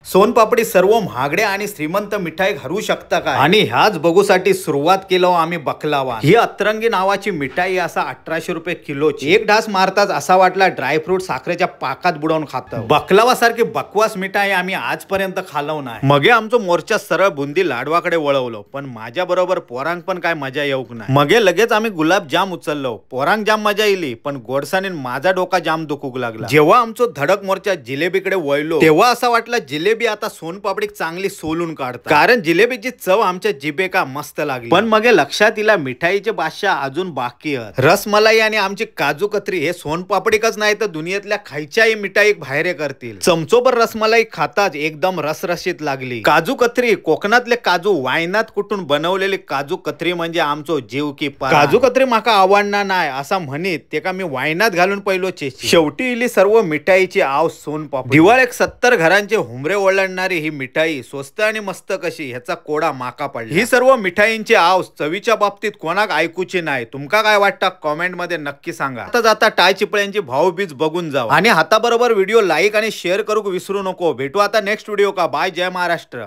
सोनपापडी सर्व महागड्या आणि श्रीमंत मिठाई हरू शकता का? आणि ह्याच बघूसाठी सुरुवात केलो आम्ही बकलावा. ही अतरंगी नावाची मिठाई असा 1800 रुपये किलोची. एक ढास मारताच असा वाटला ड्रायफ्रूट साखरेच्या पाकात बुडवून खातो. बकलावा सारखी बकवास मिठाई आम्ही आजपर्यंत खालव नाही. मगे आमचो मोर्चा सरळ बुंदी लाडवाकडे वळवलो, पण माझ्या बरोबर पोरांक पण काय मजा येऊक नाही. मगे लगेच आम्ही गुलाबजाम उचललो. पोरांक जाम मजा येली, पण गोडसाने माझा डोका जाम दुखूक लागला. जेव्हा आमचो धडक मोर्चा जिलेबीकडे वळलो तेव्हा असा वाटला जिलेबी आता सोनपापडी चांगली सोलून काढतात, कारण जिलेबीची चव आमच्या जिभेका मस्त लागली. पण मगे लक्षात इला मिठाईचे बादशाह अजून बाकी आहेत. रसमलाई आणि आमची काजू कतरी हे सोनपापडीकच नाही तर दुनियेतल्या खायच्याही मिठाई बाहेर करतील. चमचोभर रसमलाई खाताच एकदम रसरशीत लागली. काजू कतरी कोकणातले काजू वायनात कुठून बनवलेली काजू कतरी म्हणजे आमचो जीव की पार. काजू कतरी माका आवडणार नाही असा म्हणीत तेका मी वायनात घालून पहिलो चेची. शेवटी इली सर्व मिठाईची आव सोनपापडी. दिवाळेक 70 घरांचे हुमरे ओलांडणारी ही मिठाई स्वस्त आणि मस्त कशी ह्याचा कोडा माका पडला. ही सर्व मिठाईंची आव चवीच्या बाबतीत कोणाक ऐकूची नाही. तुमका काय वाटतं कॉमेंट मध्ये नक्की सांगा. आता जाता टाळचिपळ्यांची भाऊबीज बघून जावा आणि हाताबरोबर व्हिडिओ लाईक आणि शेअर करूक विसरू नको. भेटू आता नेक्स्ट व्हिडिओ का. बाय. जय महाराष्ट्र.